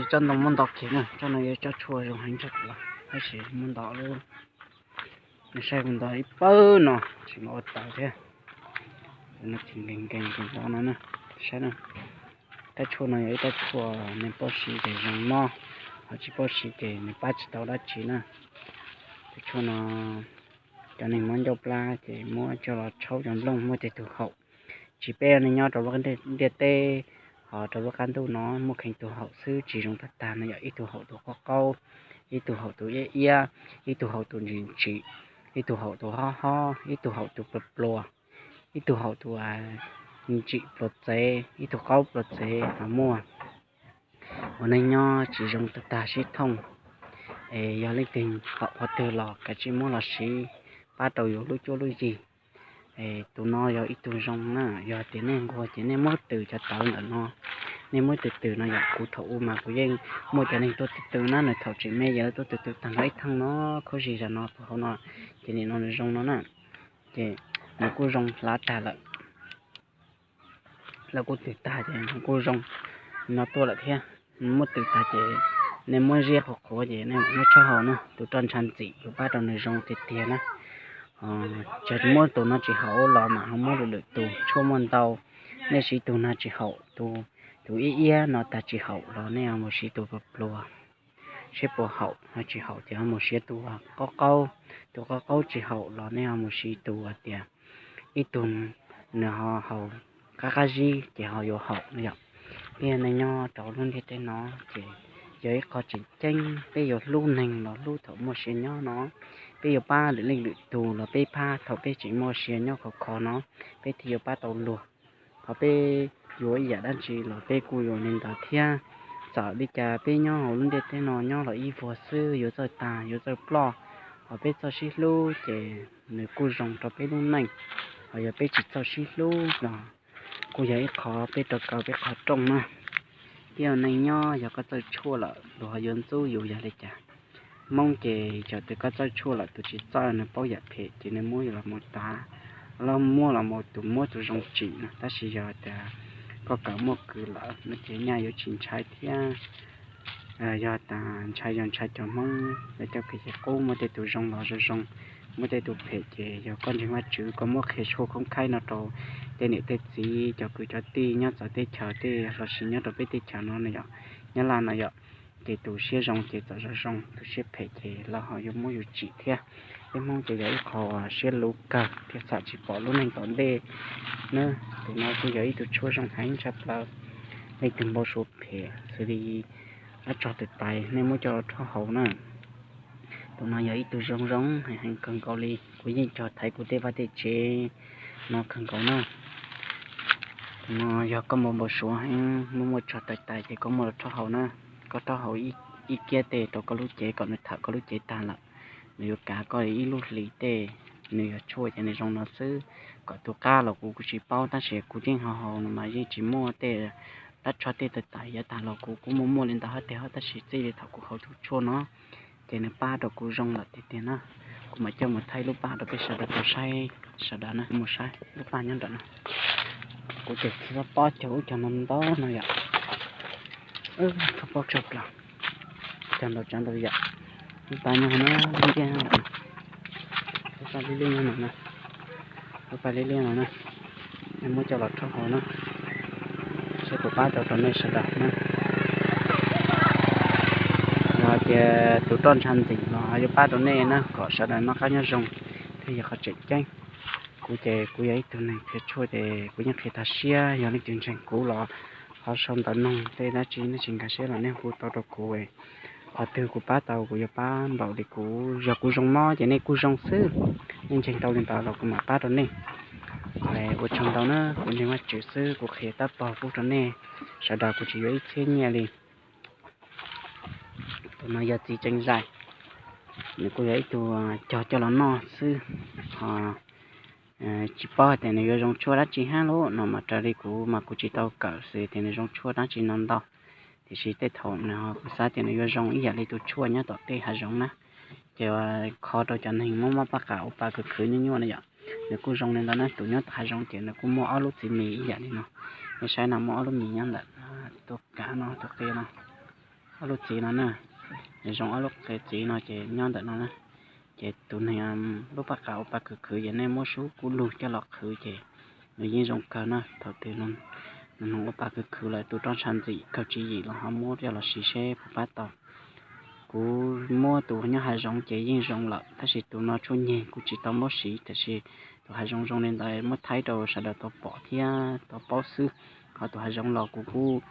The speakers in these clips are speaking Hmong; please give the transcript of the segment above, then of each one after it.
Tsob ntoo muab nto kiag na, tsob no yog tsob tshuaj zoo heev tshaj plaws, tab sis muab nto lub, nej saib kuv nto ib pawg no tsis mam ua tau thiab. No ces nkees nkees nkees nto no na, saib na. Tab tshuaj no yog ib tab tshuaj nej paub siv ces zoo mob, ho tsis paub siv ces nws pab tsis tau dab tsi na. Tab tshuaj no cov neeg mob ncauj plab ces muab coj los tshaub cov nplooj muaj tej tug haum. Tsis peb neeg nyob rau lub ntiaj teb, ho rau lub qab ntuj no muaj kheev tug haum xwb tsis zoo tag tag no yog ib tug haum tus qaub qaub, ib tug haum tus iab iab, ib tug haum tus ntsim ntsim, ib tug haum tus hob hob, ib tug haum tus pluas pluas, ib tug haum tus ntsim pluas txev, ib tug qaub pluas txev los muaj. Ua neej nyob tsis zoo tag tag sib thooj, es yog leej twg haum qhov twg los kav tsij muab los siv pab rau yus lub cuab lub yig. Tus no yog ib tug zoo na, yog tias nej nquag ces nej muab tws cov tawv ntawm no, nej muab tws tws no yom. Kuv thaum ub mas kuv yeej muaj cov neeg tuaj tws tws na, nws thaum tseem me ces lawv tuaj tws tws tag nrho ib theej no, khuab zig zag no puag hauv no, ces nim no nws zoo no na, ces nws kuj zoo hlav tag lawm. Lawv kuj tws tag ces nws kuj zoo no tuaj lawm thiab. Muab tws tag ces nej muab ziab qhuav qhuav ces nej muab tshuaj haus na, tus roj ntsha ntxim yuav pab rau nws zoo tiag tiag na. Tsis muab tus no tsis haum los mas ho muab lwm lwm tus tshuaj muaj ntau. Nej siv tus no tsis haum, tus iab iab no tag tsis haum los nej ho mus siv tus pluas pluas, seb puas haum, ho tsis haum ces ho mus siv tus qaub qaub, tus qaub qaub tsis haum los nej ho mus siv tus hais tias ib tug nws ho haus qab qab zib ces ho yuav haum no yom. Peb neeg nyob rau lub ntiaj teb no ces yog ib qho tseem ceeb, peb yuav hlub neeg los hlub thaum muaj sia nyob no. Peb yuav pab lwm leej lwm tus los peb pab thaum peb tseem muaj sia nyob khov kho no, peb thiaj yuav pab tau luag. Ho peb yuav ib yam dab tsi los peb kuj yuav li ntawd thiab. Txawm li cas peb nyob hauv lub ntiaj teb no nyob los ib vuag xwb, yuav txawj tag yuav txawj ploj, ho peb txawj sib hlub ces nws kuj zoo rau peb lub neej. Ho yog peb tsis txawj sib hlub los kuj yog ib qho peb rau kaw peb qhov rooj na. Peb ua neej nyob yog koj txawj tshuaj lawm luag ho yuav ntxub yus yog li cas? Hmoob ces txawm tias koj txawj tshuaj lawm tus tsis txawj nws paub yam phem ces nws muab los mus tav, los muab los mus tus muab tus zoo tsim no. Tab sis yog tias koj kawm muaj kwv lawm no ces nyaj yuav tsis ntshai thiab. Yog tas ntshai yog ntshai cov Hmoob lawv cov phem ces qub, muaj tej tus zoo los zoo zoo, muaj tej tus phem ces yog koj ntseeg Vajtswv koj muab qhia tshuaj khoob khaib no rau tej niam tej txiv cov kwv cov tij nyob txawv teb chaws tej los sis nyob rau peb teb chaws no na yom, nyob Laj no yom. Ces tus siab zoo ces txawm zoo zoo, tus siab phem ces los ho yuav muab yus tsim thiab. Peb Hmoob ces yog ib qho siab luv kawg thiab xam tsis pom lub neej tom ntej na. Tus no kuj yog ib tug tshuaj zoo heev tshaj plaws. Leej twg npau suav phem xws li dab tsog twm tais nej muab coj rhaub haus na. Tus no yog ib tug zoo zoo heev heev kawg nkaus li, kuv yeej cog thaiv kuv tej vaj tej tsev no kawg nkaus na. Tus no yog koj npau npau suav heev muaj muaj tsog twm tais ces koj muab los rhaub haus na. Koj rhaub haus ib kiab tej rau koj lub cev kom nws thawm koj lub cev tag lawm, nws yuav kav koj ib lub hlis tej. Nws yog tshuaj ces nws zoo no xwb. Kom tus qab los kuv kuj tsis paub tab sis kuv yeej haus haus no mas yeej tsis muaj tej dab tsog tej twm tais yav tag los kuv kuj muaj muaj li ntawd hab tes hab tab sis txij li thaum kuv haus tus tshuaj no ces nws pab rau kuv zoo lawm tiag tiag na. Kuv mam coj mus thaij lub paj rau peb sawv daws tau saib, sawv daws na mus saib lub paj nyob nram no. Kuv ces txhob pob caug ub caug no ntau no yom. Txhob pob tsaug plaws, caug ntau tsav ntau yam. Lub paj nyob no, lub ntiaj nyob nram no, lub paj liab liab nyob no na, lub paj liab liab no na. Nej muab coj los rhaub haus na, seb puas pab tau rau nej sawv daws na. Yog tias tus roj ntsha ntxim los yuav pab rau nej na, kom sawv daws noj qab nyob zoo thiaj yog qhov tseem ceeb. Kuv ces kuv yog ib tug neeg qhia tshuaj ces kuv yeej qhia tag siab, yog leej twg ntseeg kuv los ho sau ntawv noog tej dab tsi nej tsis nkag siab los nej hu tau rau kuv. Qhov twg kuv pab tau kuv yuav pab npaum li kuv, yog kuv zoo mob ces nej kuj zoo xwb. Nej ntseeg tau li ntawd los kuv mam pab rau nej. Ua tsaug ntau na, kuv ntseeg Vajtswv xwb, kuv qhia tab pog pub rau nej sawv daws, kuv tsis yuav ib txhiab nyiaj li. Tus no yog txiv tseem zais, nws kuj yog ib tug cog coj los noj xwb, ho tsis paub tias nws yuav zoo tshuaj dab tsi hab lub no mas raws li kuv mas kuv tsis tau kawm xws tias nws zoo tshuaj dab tsi no ntau. Tiam sis tej thaum nws ho kuv xav tias nws yuav zoo ib yam li tus tshuaj nyob tom tej hav zoov na, ces kho rau cov neeg mob mob paj qas ua pa khwv khwv nyuaj nyuaj na yom. Nws kuj zoo li ntawd na, tus nyob tom hav zoov ces nws kuj muaj ob lub txiv mis ib yam li no. Nej saib no muaj ob lub mis nyob ntawm tus kav no tus qia no. Ob lub txiv no na, zoo ob lub qe txiv no ces nyob ntawm no na. Ces tus neeg lub paj qav ua pa khwv khwv ces nej muab sub kub lug coj los qhwv ces nws yeej zoo kawg na. Thaum twg nws ua pa khwv khwv lawm tus roj ntsha ntxim kawg tswv yim los ho muab coj los siv seb puas pab tau. Kuv muab tus nyob hav zoov ces yeej zoo lawm, tab sis tus no tshuaj nyeg kuv tsis tau muab siv, tab sis tus hav zoov zoo li ntawd muab thaij rau sawv daws tau pom thiab tau paub xwb. Ho tus hav zoov los kuv kuj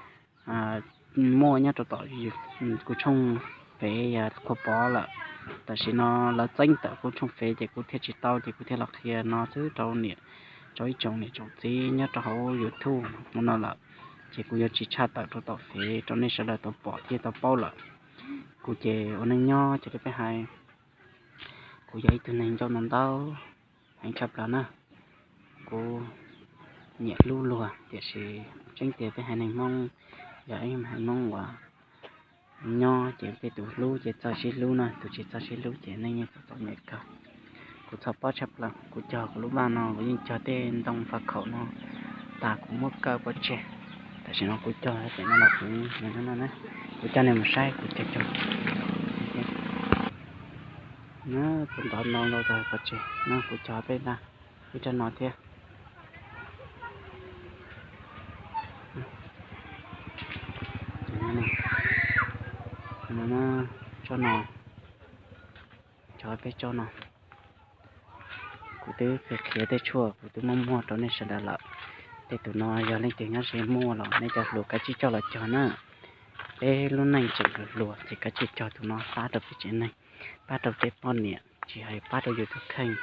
muaj nyob rau tom kuv tshooj fev yog Qhua Pov lawm. Tam sim no lawv txeeb tawm kuv tshooj fev ces kuv thiaj tsis tau ces kuv thiaj los qhia no xwb rau niam, rau ib tsoom niam tsoom txiv nyob rau hauv YouTube no lawm. Ces kuv yuav tsis tshaj tawm rau tom fev rau nej sawv daws tau pom thiab tau paub lawm. Kuv ces ua neej nyob ces li peb hais, kuv yog ib tug neeg ncauj ntau ntau heev tshaj plaws na. Kuv nyiam hlub luag tiam sis tseeb tiag peb haiv neeg Hmoob yog ib haiv Hmoob uas nyob ces tej tus hlub ces txawj sib hlub na, tus tsis txawj sib hlub ces neej yeej txom txom nyem kawg. Kuv txhawj pob tshaj plaws, kuv cog kuv lub vaj no kuv yeej cog tej ntoo faj khaum no tas kuv muab kaw pov tseg. Tam sim no kuv cog ces no los kuv, kuv coj nej mus saib kuv cog cog. Kuv ntov ntau ntau tas pov tseg no kuv cog peb ntag, ib rab no thiab. Tsob no, cog peb tsob no. Kuv twb qhia qhia tej tshuaj kuv twb muab muag rau nej sawv daws lawm. Tej tus no yog leej twg nyob ze muaj los nej cov hluas kav tsij coj los cog na. Peb lub neej tseem hluas hluas ces kav tsij cog tus no pab rau peb tsev neeg, pab rau peb poj niam, tsis hais pab rau yus tus kheej,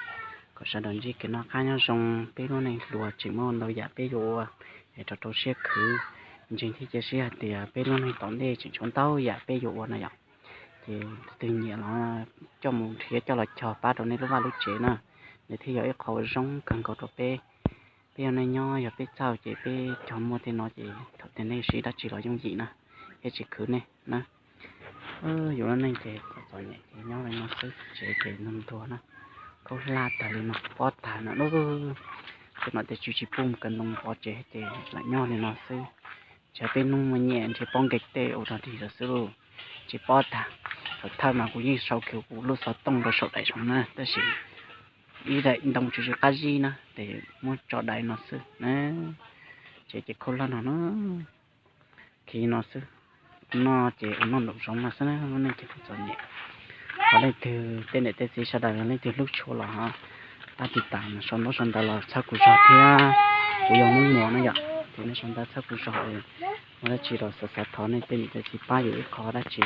kom sawv daws ntsib kev noj qab nyob zoo. Peb lub neej hluas tseem muaj ntau yam peb yuav ua es rau rau siab khwv. Ntseeg thiab cia siab hais tias peb lub neej tom ntej tseem tshuav ntau yam peb yuav ua no yom. Ces tus twg nyiam los coj mus nrhiav coj los cog pab rau nej lub vaj lub tsev na. Nws thiaj yog ib qho uas zoo kawg nkaus rau peb. Peb yog neej nyob yog peb txawj ces peb cog muag tej no ces thaum twg nej siv dab tsi los yooj yim na, thiaj tsis khwv nej na. Yus lub neej ces txom txom nyem ces nyob li no xwb, tsev ces ntuag ntuag na, khaub hlab tag li no, pob tag no lub, tej nom tej tswv tsis pub mus kaw ntoo pov tseg ces lam nyob li no xwb. Tsis hais peb hnub muaj nyiaj nrhiav pob nkeeg tej ua rog dig lawm xwb lauj, tsis pob tag. Thaum thawj mas kuv yeej sau kiag kuv lub xov tooj rau saum daim zoov na, tab sis ib daim ntoo tsis tsis qab zib na ces muab tso daim no xwb na. Tsev ces khaub hlab no na, khi no xwb. Noj ces ua noj nraum zoov no xwb na, lub neej ces txom txom nyem. Ho leej twg tej niam tej txiv sawv daws leej twg hlub tshua los ho pab tiv tas sau ntaub sau ntawv los txhawb kuv zog thiab. Kuv yog Hmoob Muas no yom, ces nej sau ntawv txhawb kuv zog, muaj dab tsi los xav xav thov nej tej niam tej txiv pab yus ib qho dab tsi.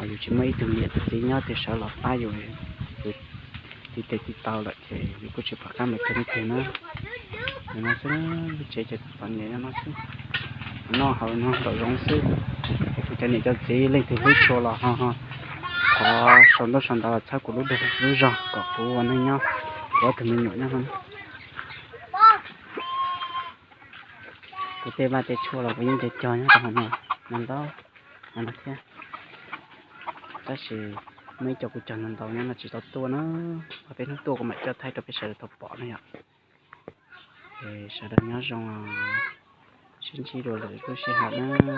Yus tsis muaj ib tug niam tug txiv nyob twg sawv los pab yus, yus tsis tes tsis taus lawm ces yus kuj tsis pom qab mus cuag leej twg na. No xwb, lub tsev ces txom nyem no xwb, noj haus no nraum zoov xwb. Kuv cov niam cov txiv leej twg hlub tshua los ho thov sau ntaub sau ntawv los txhawb kuv lub dag lub zog kom kuv ua neej nyob, kuv ob tug me nyuam nyob no. Kuv tej vaj tej tshuaj los kuv yeej cog cog nyob rau hauv no, no ntau no thiab. Tab sis muaj ib co kuv cog ntau ntau nyob no tsis tau tuaj na, peb hnub tuaj kuv mam coj thaij rau peb sawv daws tau pom na yom. Es sawv daws nyob zoo, sib ntsib dua lwm lub sij hawm na.